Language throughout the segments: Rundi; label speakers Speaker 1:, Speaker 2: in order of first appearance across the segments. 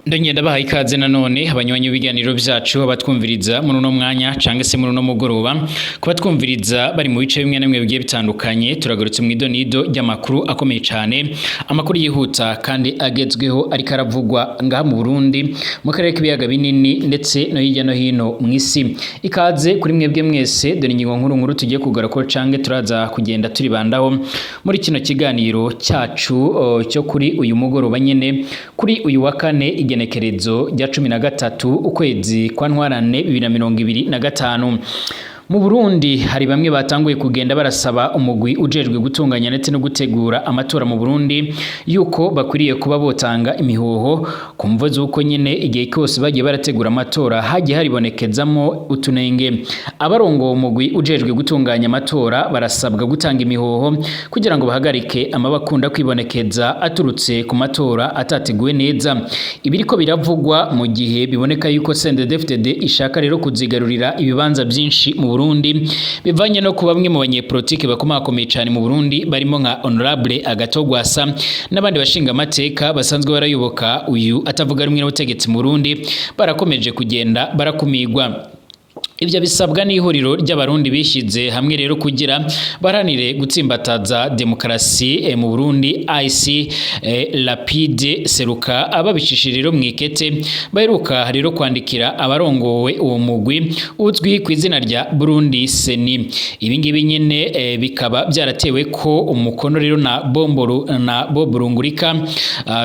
Speaker 1: Ndongera baha ikaze nanone abanywanyi b'ibiganiro byacu, abatwumviriza muri uno mwanya canke se muri uno mugoroba, kubatwumviriza bari mu bice bimwe na bimwe bigiye bitandukanye. Turagarutse mu idonido ry'amakuru akomeye cane, amakuru yihuta kandi agezweho ariko aravugwa ngaha mu Burundi, mu karere k'ibiyaga binini, ndetse no hirya no hino mw'isi. Ikaze kuri mwebwe mwese. Dore ingingo nkuru nkuru tugiye kugaruka canke turaza kugenda turibandaho muri kino kiganiro cyacu cyo kuri uyu mugoroba nyene, kuri uyu wa kane, igenekerezo rya 13 ukwezi kwa Ntwarane 2025. Mu Burundi hari bamwe batanguye kugenda barasaba umugwi ujejwe gutunganya ndetse no gutegura amatora mu Burundi yuko bakwiriye kuba botanga imihoho, ku mvo z'uko nyene igihe cyose bagiye barategura amatora hagiye haribonekezamo utunenge. Abarongoye umugwi ujejwe gutunganya amatora barasabwa gutanga imihoho kugira ngo bahagarike amabakunda kwibonekeza aturutse ku matora atateguwe neza. Ibiriko biravugwa mu gihe biboneka yuko CNDD-FDD ishaka rero kuzigarurira ibibanza byinshi mu Burundi, bivanye no kuba bamwe mu banyepolitike bakomakomeye cyane mu Burundi, barimo nka Honorable Agathon Rwasa n'abandi bashinga amateka basanzwe barayoboka uyu atavuga rumwe n'ubutegetsi mu Burundi, barakomeje kugenda barakumigwa. Ibyo bisabwa n'ihuriro ry'Abarundi bishyize hamwe rero kugira baharanire gutsimbataza demokarasi mu Burundi, IC Rapide Seruka, ababicishije rero mwikete baheruka rero kwandikira abarongowe uwo mugwi uzwi ku izina rya Burundi CENI. Ibi ngibi nyene bikaba byaratewe ko umukono rero na Bomboro na Bob Rungurika,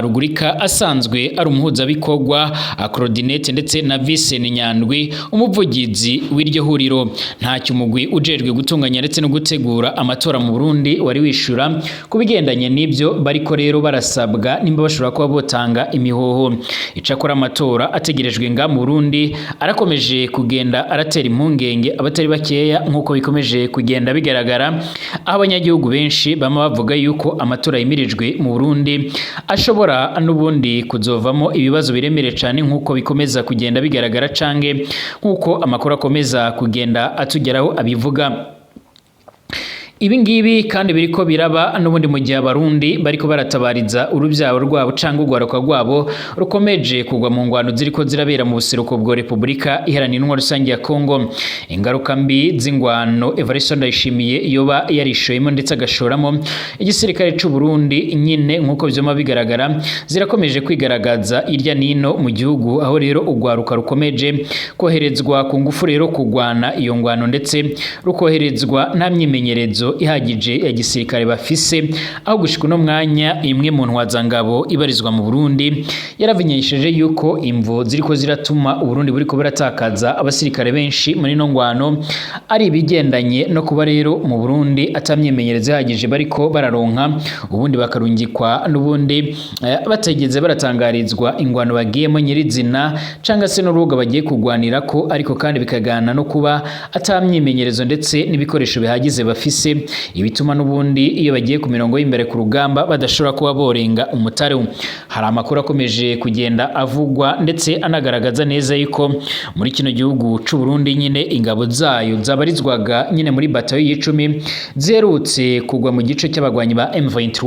Speaker 1: Rugurika asanzwe ari umuhuzabikorwa coordinateur, ndetse na Vincent Nyandwi, umuvugizi w'iryo huriro. Ntacyo umugwi ujejwe gutunganya ndetse no gutegura amatora mu Burundi wari wishura ku bigendanye n'ibyo bariko rero barasabwa, nimba bashobora kuba botanga imihoho. Icakora amatora ategerejwe nga mu Burundi arakomeje kugenda aratera impungenge abatari bakeya, nk'uko bikomeje kugenda bigaragara, aho abanyagihugu benshi bama bavuga yuko amatora yimirijwe mu Burundi ashobora n'ubundi kuzovamo ibibazo biremereye cane, nk'uko bikomeza kugenda bigaragara canke nk'uko amakuru akomeza kugenda atugeraho abivuga. Ibi ngibi kandi biriko biraba n'ubundi mu gihe Abarundi bariko baratabariza urubyaro rwabo cyangwa urwaruka rwabo rukomeje kugwa mu ngwano ziriko zirabera mu buseruko bwa Repubulika Iharanira Intwaro Rusange ya Kongo. Ingaruka mbi z'ingwano Evariste Ndayishimiye yoba yarishoyemo ndetse agashoramo igisirikare c'u Burundi nyine, nk'uko vyoma bigaragara, zirakomeje kwigaragaza irya nino mu gihugu, aho rero urwaruka rukomeje koherezwa ku ngufu rero kugwana iyo ngwano, ndetse rukoherezwa nta myimenyerezo ihagije ya gisirikare bafise, aho gushika uno mwanya imwe mu ntwazangabo ibarizwa mu Burundi yaravinyesheje yuko imvo ziriko ziratuma Uburundi buriko buratakaza abasirikare benshi muri no ngwano ari ibigendanye no kuba rero mu Burundi atamyimenyerezo ihagije bariko bararonka, ubundi bakarungikwa n'ubundi bategeze baratangarizwa ingwano bagiyemo nyirizina canga se n'urubuga bagiye kugwanirako, ariko kandi bikagana no kuba atamyimenyerezo ndetse n'ibikoresho bihagije bafise, ibituma n'ubundi iyo bagiye ku mirongo y'imbere ku rugamba badashobora kuba borenga umutare. Hari amakuru akomeje kugenda avugwa ndetse anagaragaza neza yuko muri kino gihugu c'u Burundi nyine ingabo zayo zabarizwaga nyine muri batayo y'icumi ziherutse kugwa mu gice cy'abagwanyi ba M23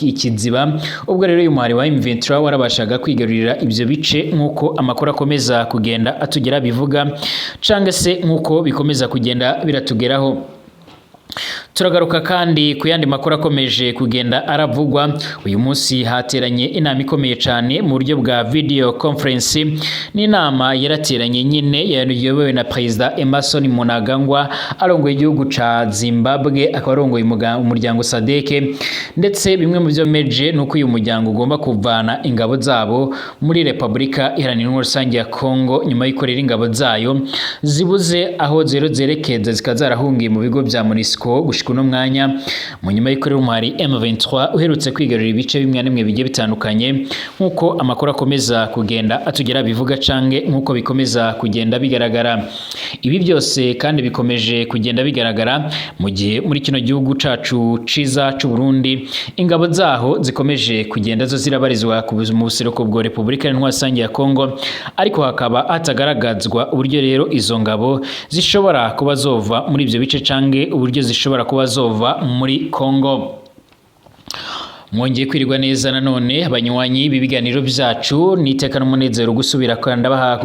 Speaker 1: ikiziba. Ubwo rero uyu muhari wa M23 warabashaga kwigarurira ibyo bice, nk'uko amakuru akomeza kugenda atugera bivuga, canga se nk'uko bikomeza kugenda biratugeraho. Turagaruka kandi ku yandi makuru akomeje kugenda aravugwa. Uyu munsi hateranye inama ikomeye cyane mu buryo bwa video conference. N'inama yarateranye nyine yayobowe na Perezida Emmerson Mnangagwa arongoye igihugu ca Zimbabwe, akaba arongoye umuryango SADC, ndetse bimwe mu byo meje nuko uyu muryango ugomba kuvana ingabo zabo muri Repubulika Iharanira Intwaro Rusange ya Kongo, nyuma y'uko rero ingabo zayo zibuze aho zero zerekeza, zikaba zarahungiye mu bigo bya MONUSCO gushika uno mwanya, mu nyuma y'uko rero umuhari M23 uherutse kwigarurira ibice bimwe na bimwe bigiye bitandukanye, nk'uko amakuru akomeza kugenda atugera bivuga canke nk'uko bikomeza kugenda bigaragara. Ibi byose kandi bikomeje kugenda bigaragara mu gihe muri kino gihugu cacu ciza c'u Burundi ingabo zaho zikomeje kugenda zo zirabarizwa mu buseruko bwa Repubulika Iharanira Rusange ya Kongo, ariko hakaba hatagaragazwa uburyo rero izo ngabo zishobora kuba zova muri ibyo bice canke uburyo zishobora kuba zova muri Kongo. Mwongeye kwirirwa neza nanone, abanywanyi b'ibiganiro byacu. Niteka n'umunezero gusubira ndabaha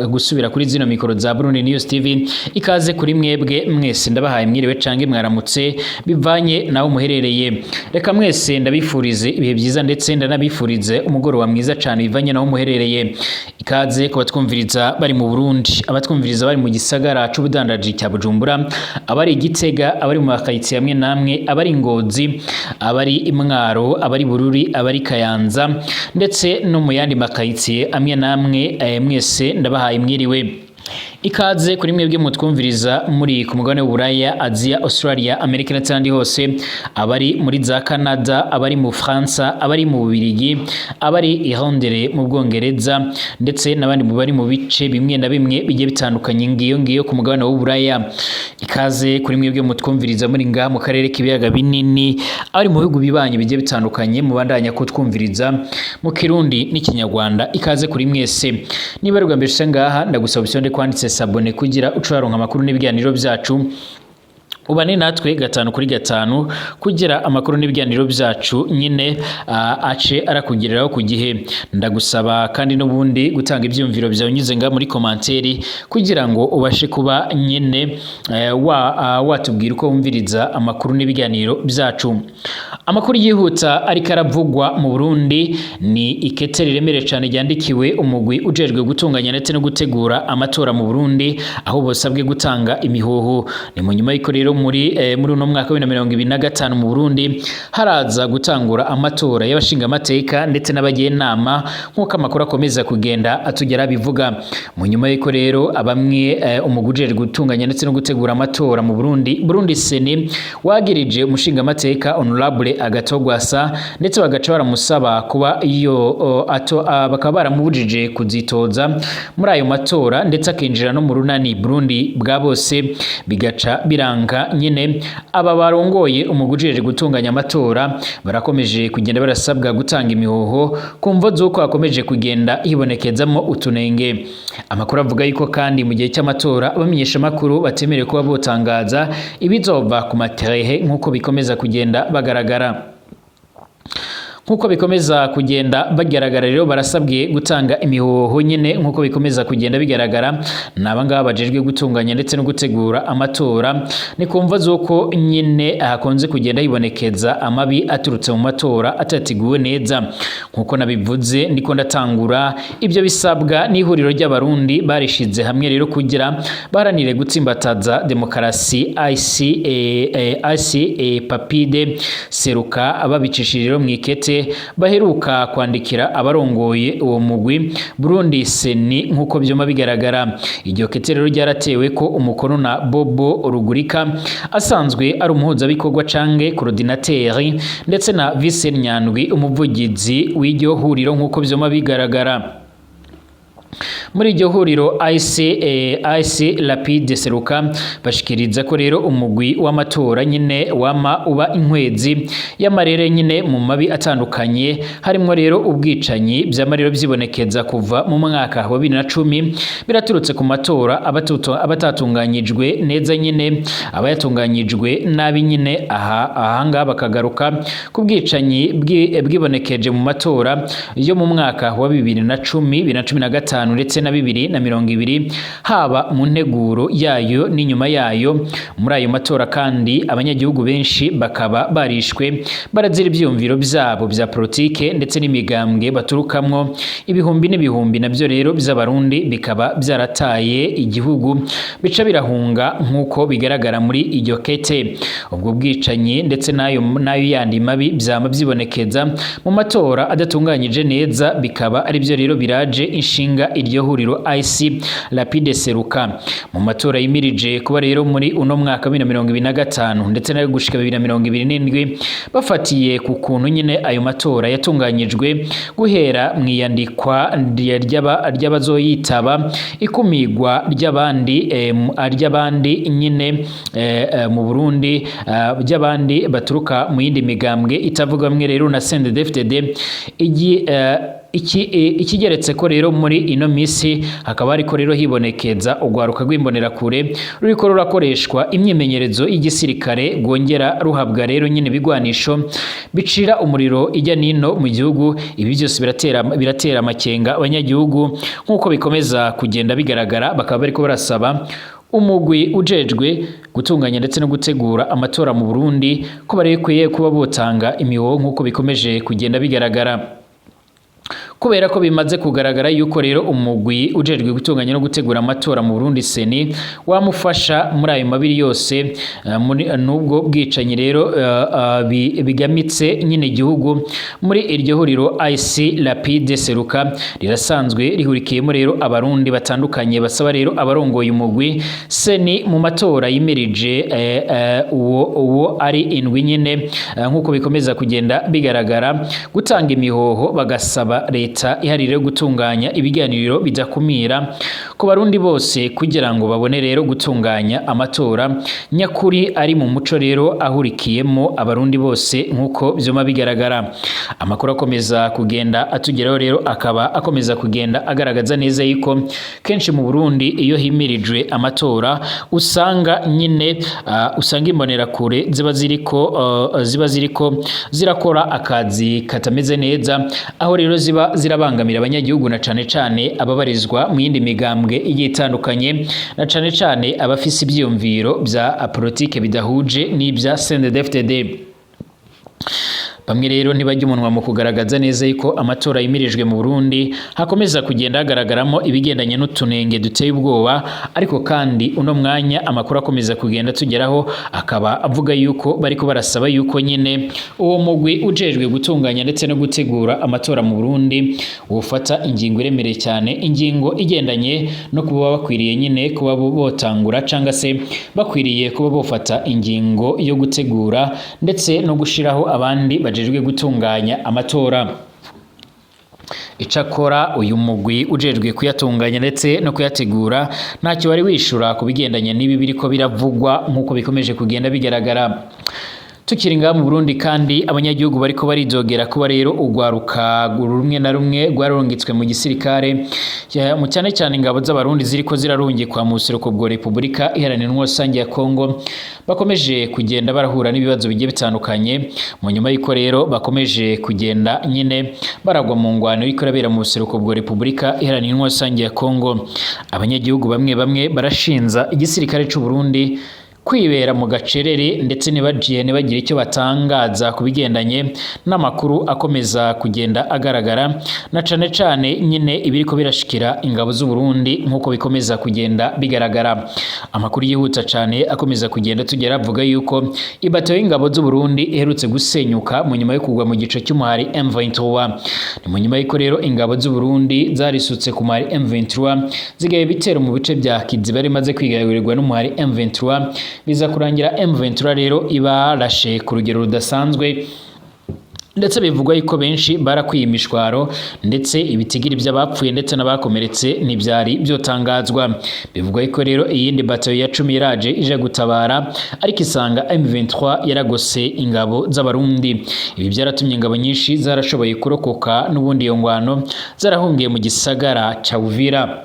Speaker 1: gusubira kuri zino mikoro za Burundi News TV. Ikaze kuri mwebwe mwese, ndabahaye mwiriwe cange mwaramutse bivanye naho muherereye. Reka mwese ndabifurize ibihe byiza, ndetse ndanabifurize umugoroba mwiza cyane bivanye naho muherereye. Ikaze ku batwumviriza bari mu Burundi, abatwumviriza bari mu gisagara c'ubudandaji cya Bujumbura, abari i Gitega, abari mu makaritsiye amwe namwe, abari i Ngozi, abari i Mwaro, abari Bururi, abari Kayanza, ndetse no mu yandi makaritsiye amwe namwe, mwese ndabahaye mwiriwe. Ikaze kuri mwebwe mutwumviriza muri ku mugabane w'Uburaya, Aziya, Australia, Amerika ndetse n'ahandi hose, abari muri za Canada, abari mu Faransa, abari mu Bubiligi, abari i Londres mu Bwongereza, ndetse n'abandi bari mu bice bimwe na bimwe bigiye bitandukanye ngiyo ngiyo ku mugabane w'Uburaya. Ikaze kuri mwebwe mutwumviriza muri ngaha mu karere k'ibiyaga binini, abari mu bihugu bibanyi bigiye bitandukanye, mubandanya kutwumviriza mu Kirundi n'Ikinyarwanda. Ikaze kuri mwese. Niba ari ubwa mbere ushitse ngaha, ndagusaba usonde kwanditse s'abonner kugira uce uraronka amakuru n'ibiganiro byacu, ubane natwe gatanu kuri gatanu kugira amakuru n'ibiganiro byacu nyine ace arakugereraho ku gihe. Ndagusaba kandi n'ubundi gutanga ibyumviro byawe unyuze ngaha muri commentaire kugira ngo ubashe kuba nyine watubwira uko wumviriza amakuru n'ibiganiro byacu. Amakuru yihuta ariko aravugwa mu Burundi ni ikete riremereye cyane ryandikiwe umugwi ujejwe gutunganya ndetse no gutegura amatora mu Burundi, aho bosabwe gutanga imihoho. Ni mu nyuma y'uko rero muri uno mwaka wa 2025 mu Burundi haraza gutangura amatora y'abashingamateka ndetse n'abagenama, nk'uko amakuru akomeza kugenda atugera bivuga. Mu nyuma y'uko rero abamwe umugwi ujejwe gutunganya ndetse no gutegura amatora mu Burundi, Burundi CENI, wagirije umushingamateka Honorable Agathon Rwasa, ndetse bagaca baramusaba kuba iyo bakaba baramubujije kuzitoza muri ayo matora, ndetse akinjira no mu runani Burundi bwa bose, bigaca biranga nyine. Aba barongoye umugwi ujejwe gutunganya amatora barakomeje kugenda barasabwa gutanga imihoho ku mvo z'uko hakomeje kugenda hibonekezamo utunenge. Amakuru avuga yuko kandi mu gihe cy'amatora abamenyeshamakuru batemerewe kuba botangaza ibizova ku materehe, nk'uko bikomeza kugenda bagaragara. Rero barasabwe gutanga imihoho nyine nk'uko bikomeza kugenda bigaragara. Ni abangaba bajejwe gutunganya ndetse no gutegura amatora. Ni ku mvo z'uko nyine hakunze kugenda hibonekeza amabi aturutse mu matora atateguwe neza, nk'uko nabivuze ndiko ndatangura. Ibyo bisabwa n'ihuriro ry'Abarundi barishize hamwe rero kugira baharanire gutsimbataza demokarasi, IC Rapide Seruka, babicishije rero mu ikete baheruka kwandikira abarongoye uwo mugwi Burundi CENI, nk'uko byuma bigaragara. Iryo kete rero ryaratewe ko umukono na Bobo Rugurika, asanzwe ari umuhuzabikorwa canke coordinateur, ndetse na Vincent Nyandwi, umuvugizi w'iryo huriro, nk'uko byuma bigaragara. Muri iryo huriro IC Rapide Seruka bashikiriza ko rero umugwi w'amatora nyine wama uba inkwezi y'amarere nyine mu mabi atandukanye, harimwo rero ubwicanyi vyama rero vyibonekeza kuva mu mwaka wa 2010, biraturutse ku matora abatatunganyijwe neza nyine, abayatunganyijwe nabi nyine. Aha ahangaha bakagaruka ku bwicanyi bwibonekeje mu matora yo mu mwaka wa 2010, 2015 ndetse na 2020, haba mu nteguro yayo n'inyuma yayo. Muri ayo matora kandi abanyagihugu benshi bakaba barishwe barazira ivyiyumviro vyabo vya politike ndetse n'imigambwe baturukamwo. Ibihumbi n'ibihumbi navyo rero vy'Abarundi bikaba vyarataye igihugu, bica birahunga, nk'uko bigaragara muri iryo kete. Ubwo bwicanyi ndetse n'ayo yandi mabi vyama vyibonekeza mu matora adatunganyije neza, bikaba arivyo rero biraje inshinga iryo huriro IC Rapide Seruka mu matora yimirije kuba rero muri uno mwaka wa 2025 ndetse nayo gushika 2027, bafatiye ku kuntu nyine ayo matora yatunganyijwe guhera mu iyandikwa ry'abazoyitaba, ikumigwa ry'abandi nyine mu Burundi, ry'abandi baturuka mu yindi migambwe itavuga mwe rero na CNDD-FDD. Ikigeretse ko rero muri ino misi hakaba hariko rero hibonekeza urwaruka rw'imbonerakure ruriko rurakoreshwa imyimenyerezo y'igisirikare, rwongera ruhabwa rero nyine ibigwanisho bicira umuriro ijya nino mu gihugu. Ibi byose biratera amakenga abanyagihugu, nk'uko bikomeza kugenda bigaragara. Bakaba bariko barasaba umugwi ujejwe gutunganya ndetse no gutegura amatora mu Burundi ko barekwiye kuba botanga imihoho, nk'uko bikomeje kugenda bigaragara, kubera ko bimaze kugaragara yuko rero umugwi ujejwe gutunganya no gutegura amatora mu Burundi, CENI, wamufasha muri ayo mabiri yose nubwo bwicanyi rero bigamitse nyine igihugu. Muri iryo huriro IC Rapide Seruka rirasanzwe rihurikiyemo rero abarundi batandukanye, basaba rero abarongoye umugwi CENI mu matora yimirije uwo ari indwi nyine, nk'uko bikomeza kugenda bigaragara, gutanga imihoho, bagasaba leta iharire gutunganya ibiganiro bidakumira ku barundi bose, kugira ngo babone rero gutunganya amatora nyakuri ari mu muco rero ahurikiyemo abarundi bose, nk'uko vyuma bigaragara. Amakuru akomeza kugenda atugeraho rero akaba akomeza kugenda agaragaza neza yuko kenshi mu Burundi iyo himirijwe amatora usanga nyine usanga imbonerakure ziba ziriko zirakora akazi katameze neza, aho rero ziba zirabangamira abanyagihugu, na cane cane ababarizwa mu yindi migambwe igiye itandukanye, na cane cane abafise ivyiyumviro vya politike bidahuje n'ibya CNDD-FDD. Bamwe rero ntibajya umunwa mu kugaragaza neza yuko amatora yimirijwe mu Burundi hakomeza kugenda hagaragaramo ibigendanye n'utunenge duteye ubwoba. Ariko kandi uno mwanya amakuru akomeza kugenda tugeraho akaba avuga yuko bariko barasaba yuko nyine uwo mugwi ujejwe gutunganya ndetse no gutegura amatora mu Burundi wofata ingingo iremereye cyane, ingingo igendanye no kuba bakwiriye nyine kuba botangura canga se bakwiriye kuba bofata ingingo yo gutegura ndetse no gushiraho abandi bajejwe gutunganya amatora. Icakora uyu mugwi ujejwe kuyatunganya ndetse no kuyategura ntacyo wari wishura ku bigendanye n'ibi biriko biravugwa, nk'uko bikomeje kugenda bigaragara. Tukiri ngaha mu Burundi kandi, abanyagihugu bariko baridogera kuba rero urwaruka rumwe na rumwe rwarungitswe mu gisirikare, mu cyane cyane ingabo z'abarundi ziriko zirarungikwa mu buseruko bwa Repubulika Iharanira Rusange ya Kongo, bakomeje kugenda barahura n'ibibazo bigiye bitandukanye, mu nyuma y'uko rero bakomeje kugenda nyine baragwa mu ngwano iriko irabera mu buseruko bwa Repubulika Iharanira Rusange ya Kongo. Abanyagihugu bamwe bamwe barashinza igisirikare c'u Burundi kwibera mu gacerere, ndetse ntibagiye ntibagire icyo batangaza ku bigendanye n'amakuru akomeza kugenda agaragara, na cane cane nyine ibiriko birashikira ingabo z'u Burundi, nk'uko bikomeza kugenda bigaragara. Amakuru yihuta cane akomeza kugenda tugera avuga yuko ibato y'ingabo z'u Burundi iherutse gusenyuka mu nyuma yo kugwa mu gice cy'umuhari M23. Ni mu nyuma y'uko rero ingabo z'u Burundi zarisutse ku muhari M23, zigaye ibitero mu bice bya Kiziba rimaze kwigarurirwa n'umuhari M23, biza kurangira M23 rero ibarashe ku rugero rudasanzwe, ndetse bivugwa yuko benshi barakwiye imishwaro, ndetse ibitigiri by'abapfuye ndetse n'abakomeretse ntibyari byotangazwa. Bivugwa yuko rero iyindi bato ya 10 iraje ije gutabara, ariko isanga M23 yaragose ingabo z'abarundi. Ibi byaratumye ingabo nyinshi zarashoboye kurokoka n'ubundi iyo ngwano zarahungiye mu gisagara ca Uvira.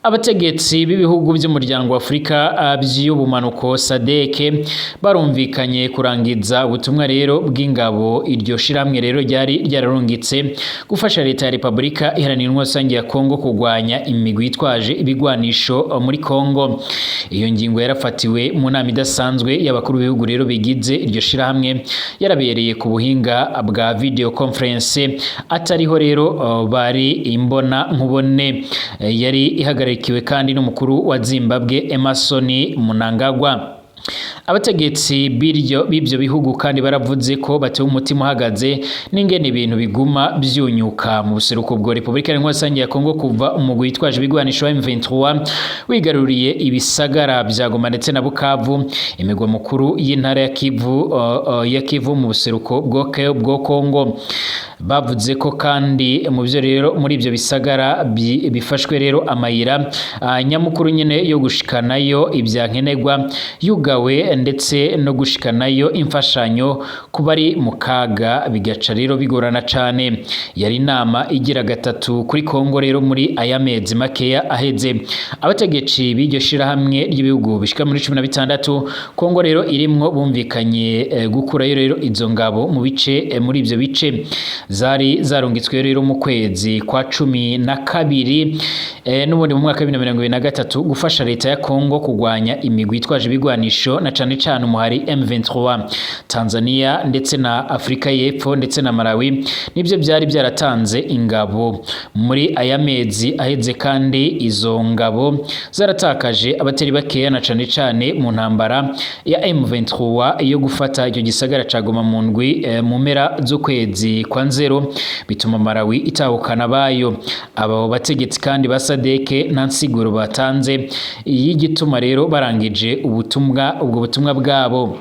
Speaker 1: Abategetsi b'ibihugu by'umuryango wa Afurika by'ubumanuko, SADC, barumvikanye kurangiza ubutumwa rero bw'ingabo iryo shiramwe rero ryari ryararungitse gufasha leta ya Repubulika Iharanira Rusange ya Kongo kurwanya imigwi yitwaje ibigwanisho muri Kongo. Iyo ngingo yarafatiwe mu nama idasanzwe y'abakuru b'ibihugu rero bigize iryo shirahamwe, yarabereye ku buhinga bwa video conference, atariho rero bari imbona nkubone. Yari ihagarikiwe kandi n'umukuru wa Zimbabwe, Emmerson Mnangagwa. Abategetsi b'ibyo bihugu kandi baravuze ko batewe umutima uhagaze n'ingene ibintu biguma byunyuka mu buseruko bwa Repubulika Iharanira Rusange ya Kongo kuva umugwi witwaje ibigwanisho wa M23 wigaruriye ibisagara bya Goma ndetse na Bukavu, imigwa mukuru y'intara ya Kivu mu buseruko bwo Kongo. Bavuze ko kandi mu byo rero muri ibyo bisagara bifashwe rero amayira nyamukuru nyine yo gushikanayo ibya nkenerwa yugawe. zugawe, ndetse no gushikanayo imfashanyo ku bari mu kaga bigaca rero bigorana cane. Yari inama igira gatatu kuri Kongo rero muri aya mezi makeya aheze. Abategetsi b'iryo shirahamwe ry'ibihugu bishika muri 16 Kongo rero irimwo bumvikanye gukurayo rero izo ngabo mu bice muri ivyo bice zari zarungitswe rero mu kwezi kwa 12 n'ubundi mu mwaka wa 2023 gufasha leta ya Kongo kugwanya imigwi itwaje ibigwanisho na cane cane umuhari M23. Tanzania ndetse na Afrika y'Epfo ndetse na Malawi nibyo byari byaratanze ingabo muri aya mezi aheze, kandi izo ngabo zaratakaje abatari bakeya na cane cane mu ntambara ya M23 yo gufata icyo gisagara ca Goma mu ndwi mu mpera z'ukwezi kwa nzero, bituma Malawi itahukana bayo. Abo bategetsi kandi ba SADC nta nsiguro batanze y'igituma rero barangije ubutumwa ubwo butumwa bwabo.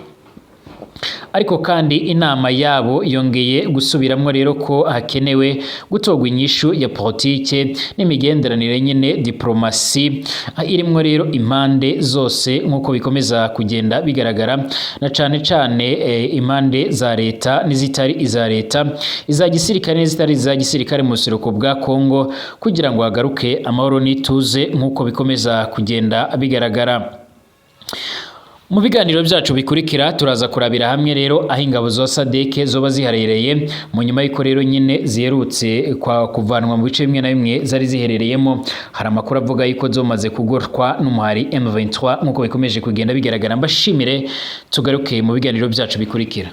Speaker 1: Ariko kandi inama yabo yongeye gusubiramwo rero ko hakenewe gutorwa inyishu ya politike n'imigenderanire nyene, diplomasi, irimwo rero impande zose, nk'uko bikomeza kugenda bigaragara, na cane cane impande za leta n'izitari iza leta, iza gisirikare n'izitari iza gisirikare mu buseruko bwa Kongo, kugira ngo hagaruke amahoro n'ituze, nk'uko bikomeza kugenda bigaragara. Mu biganiro byacu bikurikira turaza kurabira hamwe rero aho ingabo za SADC zoba ziherereye mu nyuma y'uko rero nyine ziherutse kwa kuvanwa mu bice bimwe na bimwe zari ziherereyemo. Hari amakuru avuga yuko zomaze kugorwa n'umuhari M23, nk'uko bikomeje kugenda bigaragara. Mbashimire, tugaruke mu biganiro byacu bikurikira.